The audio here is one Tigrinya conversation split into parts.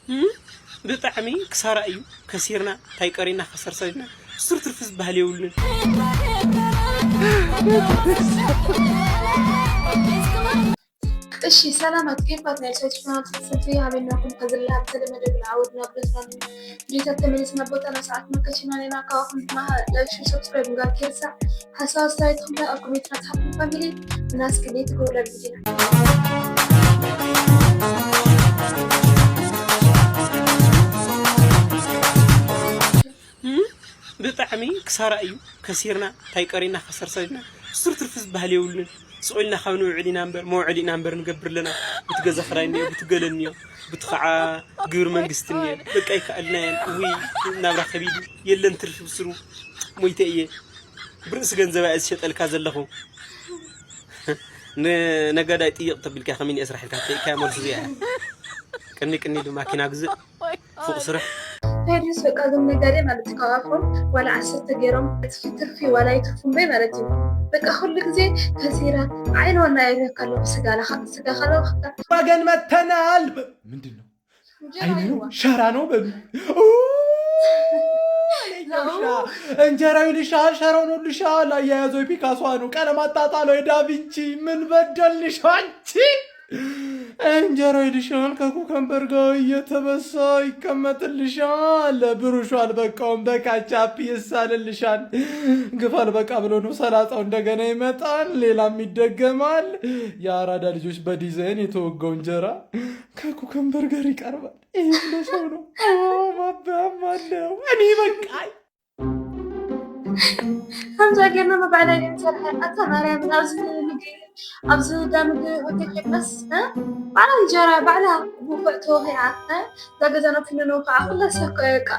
እም? ብጣዕሚ ክሳራ እዩ። ከሲርና እንታይ ቀሪና ከሰርሰሪና ሱር ትርፊ ዝበሃል የብሉን። እሺ ሰላማት ኬፋት ናይ ሰይት ቻናል ተኸታተልቲ ሃበይናኩም ከዘላ ኣብ ተለመደ ብልዓወድና ብለትና ቪዲዮታት ተመሊስና ቦታና ሰዓት መከሽና ኔና ካባኹም ድማ ላይክ ሸር ሰብስክራይብ ምግባር ከይርሳዕ ሓሳብ ኣስተያየትኩም ኣብ ኮሜንት መጽሓፍኩም ፋሚሊ እናስክሌት ጎረድ ቪዲዮና ብጣዕሚ ክሳራ እዩ። ከሲርና እንታይ ቀሪና ከሰርሰሪና ሱር ትርፊ ዝበሃል የብሉን። ስቕ ኢልና ካብ ንውዕል ኢና እምበር መውዕል ኢና እምበር ንገብር ኣለና። ብቲ ገዛ ክራይ እኒኦ ብቲ ገለ እኒኦ ብቲ ከዓ ግብሪ መንግስቲ እኒኦ በቃ ይከኣልናየን። እውይ ናብራ ከቢድ የለን ትርፊ ብስሩ ሞይተ እየ። ብርእሲ ገንዘባ እየ ዝሸጠልካ ዘለኹ። ንነጋዳይ ጥይቕ ተቢልካ ከመይ እየ ስራሕ ኢልካ ተይካ መልሱ እዚኣ እያ። ቅኒ ቅኒ ድማ ኪና ግዝእ ፉቕ ስራሕ። ቴድሮስ በቃ እዞም ነጋዴ ማለት እዩ ካብኣፎም ዋላ ዓሰርተ ገይሮም ትርፊ ትርፊ ዋላ ይትርፉ እምበይ ማለት እዩ። በቃ ኩሉ ግዜ ከሲራ ዓይንዋና ይብለካ ኣለኹ ስጋ ለኻ ስጋ ካለካ ወገን መተናል። ምንድን ነው? እንጀራ ይዋ ሸራ ነው በሉ። እንጀራው ይልሻል፣ ሸራው ነው ልሻል። አያያዘው ፒካሷ ነው፣ ቀለም አጣጣለው የዳቪንቺ። ምን በደልንሽ አንቺ? እንጀራው ይልሻል ከኩከምበር ጋር እየተበሳ ይቀመጥልሻል። ብሩሹ አልበቃውም በካቻፕ ይሳልልሻል። ግፋ አልበቃ ብሎ ነው ሰላጣው እንደገና ይመጣል፣ ሌላም ይደገማል። የአራዳ ልጆች በዲዛይን የተወጋው እንጀራ ከኩከምበር ጋር ይቀርባል። ይህ ለሰው ነው። ማባም አለው እኔ በቃኝ። ከምዛ ጌርና መባዕዳይ ንሰርሐ ኣታ ማርያም ኣብዚ ምግቢ ኣብዚ ዳ ምግቢ ሆቴል ሄድናስ ባዕላ እንጀራ ባዕላ ጉቡዕ ተወኺዓ እዛ ገዛና ፊኖ ነውካዓ ኩላ ሰኮ በቃ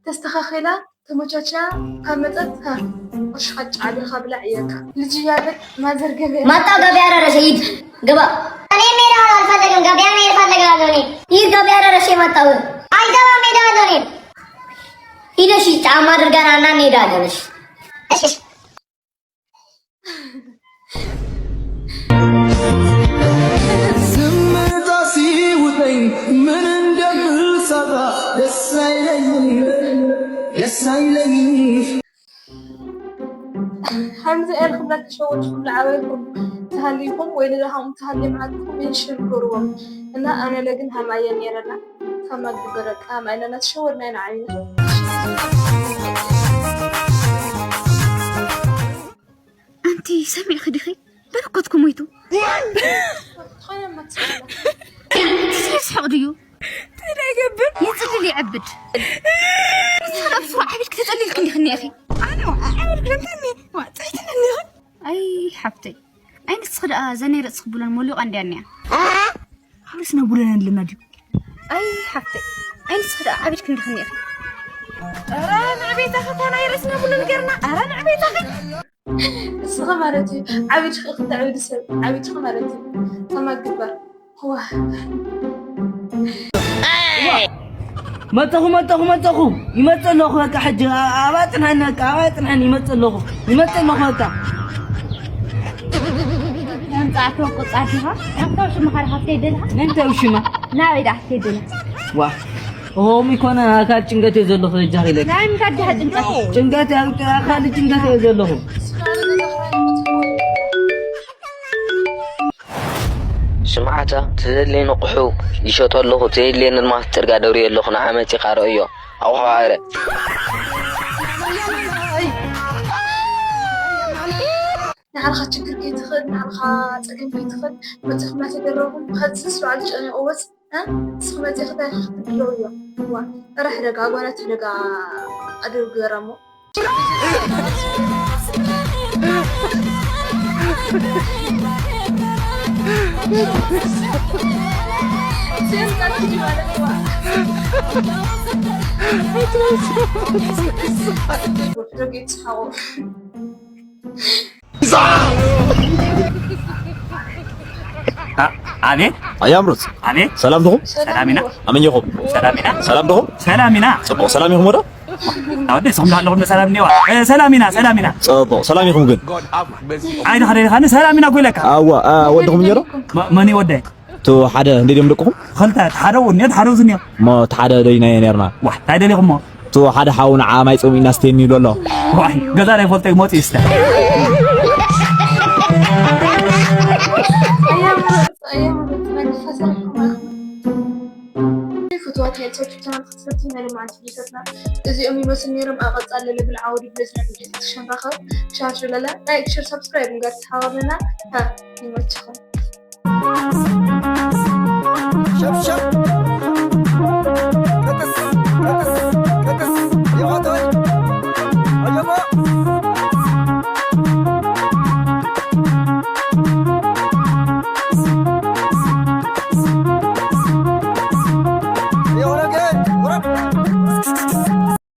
ተስተኻኺላ ተመቻችያ ካብ መፀት ቁርሽኻ ጫ ኣቢልካ ብላዕ እየካ ልጅ እያለክ ማዘር ገበያ ማጣው ገበያ ደረሰ ሂድ ግባ። እኔ መሄድ አልፈልግም። ገበያ መሄድ እፈልጋለሁ እኔ። ሂድ ገበያ ደረሰ ማጣው። አልገባም፣ እሄዳለሁ እኔ። ሂድ እሺ፣ ጫማ አድርገን እና እንሄዳለን። እሺ እሺ። ዝምታ ሲውጠኝ ምን እንደምሰራ ደስ አይለኝም፣ ደስ አይለኝም። ከምዚ ኤል ክብላ ተሸወድኩም ዝዓበይኩም ተሃሊኩም ወይ ንድኻም ተሃልዮም ዓድኩም ይሽር ገርዎም እና ኣነ ለግን ሃም ኣየ ነይረና ካብ ማግበረቃ ማይና ናተሸወድና ኢና ዓቢና። ኣንቲ ሰሚዕኺ ዲኺ? በረከትኩ ሞይቱ። ዝኾነ ማትስላ እቲ ስሕቕ ድዩ? እንታይ ይገብር? ይጽልል ይዕብድ። ንስኺ ደኣ ብስሩ ዓቢድኪ ተጸሊልኪ እንዲኺ እኒኢኺ። ኣነ ዓቢድኪ ደምታኒ። ዋ፣ ጽሒትኒ እኒኺ። ኣይ ሓፍተይ፣ ኣይ ንስኺ ደኣ ዘነይ ረጽኺ ብሎን ሞሊቋ እንድያ እኒኣ። ርእስና ቡለን ኣለና ድዩ? ኣይ ሓፍተይ፣ ኣይ ንስኺ ደኣ ዓቢድኪ እንዲኺ እኒኢኺ። ኧረ ንዕቤታኺ እኮ ናይ ርእስና ቡለን ገርና። ኧረ ንዕቤታኺ። እስኺ ማለት እዩ ዓቢድኺ ክትዕብዲ ሰብ ዓቢድኺ ማለት እዩ። ከማል ግበር። ዋ መጠኹ መጠኹ መጠኹ ይመጽእ ኣለኹ። በቃ ሕጂ ኣብ ኣጽንሐኒ፣ በቃ ኣብ ኣጽንሐኒ ይመጽእ ኣለኹ፣ ይመጽእ ኣለኹ። በቃ ከምጻዕቶ ቆጻል ዲኻ? ሓፍታው ሽምኻ ዲኻ ትከይድ ዘለኻ? እንታይ ሽማ? ናበይ ደኣ ክትከይድ ዘለኻ? ዋ ሆም ይኮነ ኣካል ጭንቀት እየ ዘለኹ። እጃ ኢለካ ናይ ምንታይ ዲኻ ጭንቀት? ጭንቀት ኣብ ኣካል ጭንቀት እየ ዘለኹ። ስምዓታ ትደልየኒ ኣቑሑ ይሸጦ ኣለኹ፣ ትደልየኒ ድማ ኣብቲ ጽርግያ ደብርዮ ኣለኹ፣ ንዓ መጺኻ ርኣዮ። ኣውሓ ኣረ። ንዓልኻ ችግር ከይትኽእል ንዓልኻ ጸገም ከይትኽእል መጺኹም እናተደረኹም ኸዚ ስርዓት ጨኒቑ ወጽ ንስኹም መጺኹ እንታይ ክትብልዎ እዮ? ዋ እራሕ ደጋ ጓላት ደጋ ኣደው ግበራ እሞ ኣቤት ኣያምሮት ኣቤት ሰላም ድኹም ሰላም ኢና ኣመኘኹም ሰላም ኢና ሰላም ድኹም ሰላም ኢና ጽቡቕ ሰላም ኢኹም ወደ ኣወደ ሰኹም ዳለኹም ሰላም ኔዋ ሰላም ኢና ሰላም ኢና ጽቡቕ ሰላም ኢኹም ግን ኣይዳ ኸደ ዲኻ ሰላም ኢና ኮይለካ ኣዋ ወድኹም ኔሮ መን ወደ እቲ ሓደ እንደ ድዮም ደቅኹም? ኸልተ ሓደ እውን እኒኦ ሓደ ዝኒኦ እሞ እቲ ሓደ ደይናዮ ነርና። ዋሕ እንታይ ደሊኹሞ? እቲ ሓደ ሓው ንዓ ማይ ጸሚእና ስተኒ ይብሎ ኣሎ። ዋይ ገዛ ናይ ፈልጦ ይሞት ይስተ ፍትዋት ናይ ዩቱብ ቻናል ክትፈትዩ ናይ ልምዓት ቪዲዮታትና እዚኦም ይመስሉ ነይሮም። ኣብ ቀጻሊ ለብል ዓውዲ ብዝሒ ቪዲዮታት ክሸንራኸብ ክሻሽለለ ላይክ፣ ሸር፣ ሳብስክራይብ ንገር ተሓባበና። ይመችኹም። ሸብሸብ